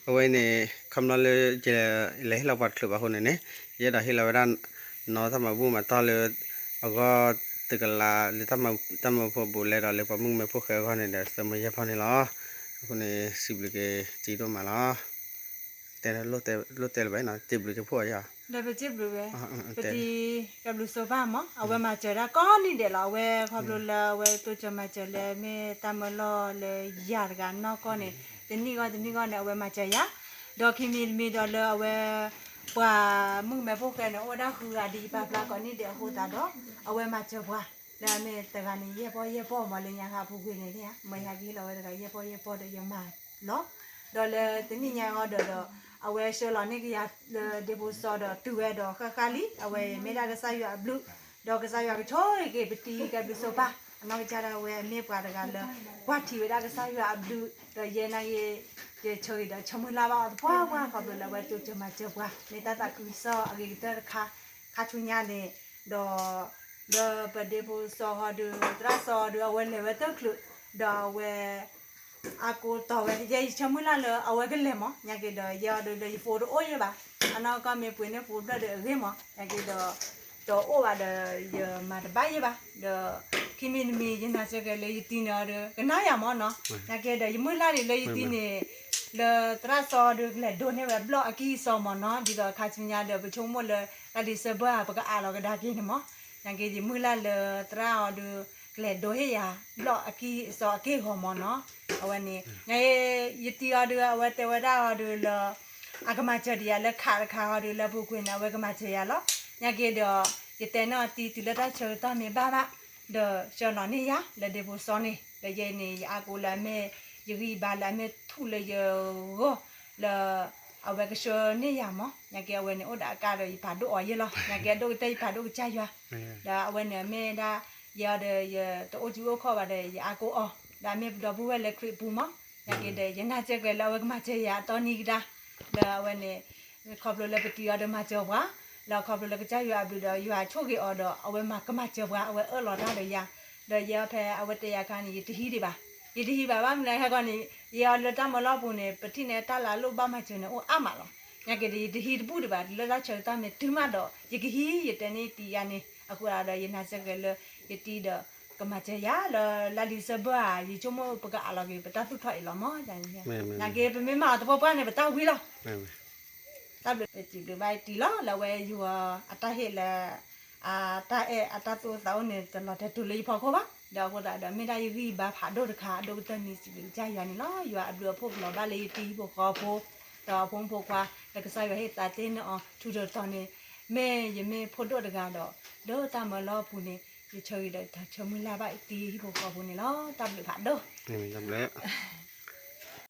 အဝဲန့ၣ် ခီဖျိလၢ ယလဲၤဟ့ၣ်လီၤပှၤတချုးဘၣ်အဃိန့ၣ်န့ၣ် ယအဲၣ်ဒိးဟ့ၣ်လီၤဝဲဒၣ် နီၢ်တၢ်မၤဘူၣ်မၤတီၢ်လၢ အဂီၢ်တကလးလၢ တၢ်မၢဖိဘူးလဲဒီးလၢပှၤမုၣ်ကမဲဖိဃဲအဂီၢ်န့ၣ်ဒီး သၢမၢယဲၢ်ဖီန့ၣ်လီၤ. အဃိန့ၣ် စံးဘျုးက့ၤ စံးဒိၣ်မးလီၤ. တဲလိၣ်တဲလၢၤဘၣ်နီၤ စံးဘျုးက့ၤဖိအီၤယၤ ဒီးပစံးဘျုးဝဲ ပတံၤ ကဘျုးစီၤပၤမး အဝဲမၤစၢၤတၢ်ကိးနံၤဒဲးလီၤ. အဝဲခီဖျိလၢအဝဲတိစၢၤမၤစၢၤလၢမ့ၢ်တၢ်မၢလီၢ်လၢယၤတဂၤနီၢ်ကီၢ်န့ၣ် တနံၣ်ဂီၢ်တနံၣ်ဂီၢ်န့ၣ် အဝဲမၤစၢၤယၤ ဒီးခံမံၤတမံၤဒီးလၢအဝဲ ပှၤမုၣ်ကမဲဖိဃဲန့ၣ် အိၣ်ဝဲဒၣ်ဃုဂၤဒ်ယပာ်ဖျါကိးနံၤဒဲးအဃိသတးဒီး အဝဲမၤစၢၤပှၤ လၢအမ့ၢ်တဂၤန့ၣ် ယဲၢ်ပီၢ်ယဲၢ်ပီၢ်မးလၢညါခါအပူၤကွံာ်န့ၣ် မ့ၢ်ယဟဲက့ၤဟ့ၣ်လီၤဝဲတဂၤ ယဲၢ်ပီၢ်ယဲၢ်ပီၢ်ဒီးယမၤလီၤ ဒီးလၢတနံၣ်ညါအံၤဒီး အဝဲဆှၢလီၤန့ၢ်ကယၤလၢဒ့ဖိစီဒီးတုၤဝဲဒီးဃၣ်ဃၣ်လံ အဝဲမ့ၢ်ဒၣ်ကစၢ်ယွၤအဘျုး ဒီးကစၢ်ယွၤကဆိၣ်ဂ့ၤက့ၤပတံၤကဘျုးစီၤပၤ အနီၢ်ကစၢ်ဒၣ်ဝဲမ့ၢ်ပှၤတဂၤလၢ ကွၢ်ထံဝဲဒၣ်ကစၢ်ယွၤအဘျုး ဒီးယဲနာ်က့ၤ ယဆၢဂ့ၤဒီးဆၢမုၢ်လၢ်ဘၣ်အီၤသပှၢ်ပှၢ်ခီဖျိလၢအဝဲတိစၢၤမၤစၢၤပှၤ မ့ၢ်တၢ်သးခုကစီၣ်အဂ့ၤကတၢၢ်တခါ ခါဆူညါန့ၣ် ဒီး လၢပဒ့ဖိစီဃီဒီး သရၣ်စီဒီး အဝဲလဲၤဝဲတချုး ဒီးအဝဲ အကိးတီၤဝဲ ယဲယဆၢမုၢ်လၢ်လၢအဝဲကလဲၤမး ညါက့ၤဒီး ယဲအီၤဒီး ယဖိတအိၣ်ယဲၢ်ဘၣ် အနီၢ်ကီၢ်မ့ၢ်ပှ့ၤန့ၢ်ဖိဖျၢၣ်ဒီးအဂ့ၢ်မး ညါက့ၤဒီး တအိၣ်ဘၣ်ဒီး ယမၤတဘၣ်ယဲၢ်ဘၣ် ဒီး ခံမံၤတမံၤ ယနာ်စ့ၢ်ကီးလၢယတံၤန့ၣ်အီၤဒီး ကနၣ်ယၤမးနီၤ ညါက့ၤဒီး ယမုၢ်လၢ်ဒံးလၢယတံၤန့ၣ် လၢသရၣ်စီဒီးကလဲၤဒိးန့ၢ်ဝဲဘျီၣ်အကံၢ်အစီမးနီၤ ဒ်သိးခါဆူညါဒီး ပဆိကမိၣ်လၢ တၢ်လံၤစၢဘၢၣ်ပကအးလီၤကဒါက့ၤန့ၣ်မး ညါက့ၤယမုၢ်လၢ်လၢသရၣ်အီၤဒီး ကလဲၤဒိးဟ့ၣ်ယၤ ဘျီၣ်အကံၢ်အစီအက့ၢ်အဂီၤမးနီၤ အဝဲန့ၣ် ညါ ယတံၤအီၤဒီး အဝဲတဲဝဲဒၣ်အီၤဒီးလၢ အကမၤစၢၤဒံးယၤလၢခးတခါအီၤဒီး လၢပူၤကွံာ်န့ၣ် အဝဲကမၤစၢၤယၤလီၤ ညါက့ၤဒီး ယတဲန့ၢ်အီၤတံၤတုၤလၢတၢ်ဆၢကတီၢ်မ့ၢ်ဘၣ်ဘၣ် ဒီးဆှၢလီၤန့ၢ်ယၤ လၢဒ့ဖိစီန့ၣ် ဒီးယဲန့ၣ် ယအါကိးလၢအမ့ၢ် ယဂံၢ်ဘါလၢအမ့ၢ်ထူၣ်လၢယဂီၢ် လၢ အဝဲကဆှၢန့ၢ်ယၤမး ညါက့ၤအဝဲန့ၣ် အိၣ်ဒီးအကါဒီးယဖးဒိၣ်အီၤယဲၢ်လီၤ ညါက့ၤအဒိၣ်ကတၢၢ်ယဖးဒိၣ်ကစၢ်ယွၤ ဒီးအဝဲန့ၣ်အမ့ၢ်ဒၣ် ယဲအီၤဒီး ယတအိၣ်စုအိၣ်ခီၣ်ဘၣ်ဒီး ယအါကိးအီၤ ဒီးအမ့ၢ်ပဒီပုၢ်ဝဲၢ်လၢခရံာ်ပူၤမး ညါက့ၤဒီး ယနာ်စ့ၢ်ကီးလၢအဝဲကမၤစၢၤယၤအတီနံၤကဒါ လၢအဝဲန့ၣ် ခီဖျိလၢပတံၤအီၤဒီးမၤစၢၤပှၤ လၢခီဖျိလၢကစၢ်ယွၤအဘျုးဒီး ယွၤဆိၣ်ဂ့ၤအီၤဒီး အဝဲမၤကမၤစၢၤပှၤ အဝဲအၢၣ်လီၤတၢ်ဒီးယၤ ဒီးယဲအီၤဖဲအဝဲတဲယၤခါန့ၣ် ယတဟံးဒံးဘၣ် ယတဟံးဘၣ်ဘၣ်မနုၤလဲၣ် ဟဲကီၢ်န့ၣ် ယဲအီၤလၢတၢ်မၢလီၢ်ပူၤန့ၣ် ပထံၣ်န့ၢ်တၢ်လၢအလိၣ်ဘၣ်မၤစၢၤန့ၣ် အိၣ်အါမးလီၤ ညါက့ၤဒီး ယတဟံးတဘူၣ်ဒံးဘၣ် လၢတၢ်ဆၢကတီၢ်မ့ၢ်တုၤမးဒီး ယကဟံး ယတဲန့ၢ်တံၤယၤန့ၣ် အဃိဒီး ယနာ်စ့ၢ်ကီးလၢ ယတံၤဒီး ကမၤစၢၤယၤလၢ လၢလံာ်စၢဘၢၣ်ဧါ ယဆိကမိၣ်ပကအးလီၤက့ၤ ပတၢ်သူၣ်ထီၣ်အံၤလီၤမး ညါက့ၤပမ့ၢ်မၤအီၤသပှၢ်ပှၢ်န့ၣ် ပတၢ်ဝံၤလီၤ တၢ်ဘျုး ပစံးဘျုးဘၣ်ယတံၤလီၤ လၢအဝဲယွၤ အတၢ်ဟ့ၣ်လၢ အတၢ်အဲၣ်အတၢ်သူၣ်အိၣ်သးအိၣ်န့ၣ် တလီၤတဲာ်တုၤလၢယဖီခိၣ်ဘၣ် ဒီးအဃိသတးဒီး မ့ၢ်ဒၣ်ယဂံၢ်ယဘါဖးဒိၣ်တခါ အဒိၣ်ကတၢၢ်န့ၣ် စံးဘျုးကစၢ်ယွၤန့ၣ်လီၤ ယွၤအဘျုးအဖှိၣ်ကလီၤဘၣ်လၢယတံၤဟံၣ်ဖိဃီဖိ ဒီးအဖိမုၣ်ဖိခွါ ဒီးကစၢ်ယွၤဟ့ၣ်သးတ့ၢ်န့ၢ်အီၤ ထူးထူးတီၤတီၤန့ၣ် မ့ၢ်ယမ့ၢ်ဖိဒိၣ်တဂၤဒီး လၢတၢ်မၢလီၢ်ပူၤန့ၣ် ယဆၢဂ့ၤဒီးတၢ်ဆၢမုၢ်လၢ်ဘၣ်ယတံၤဟံၣ်ဖိဃီဖိန့ၣ်လီၤ တၢ်ဘျုးဖးဒိၣ်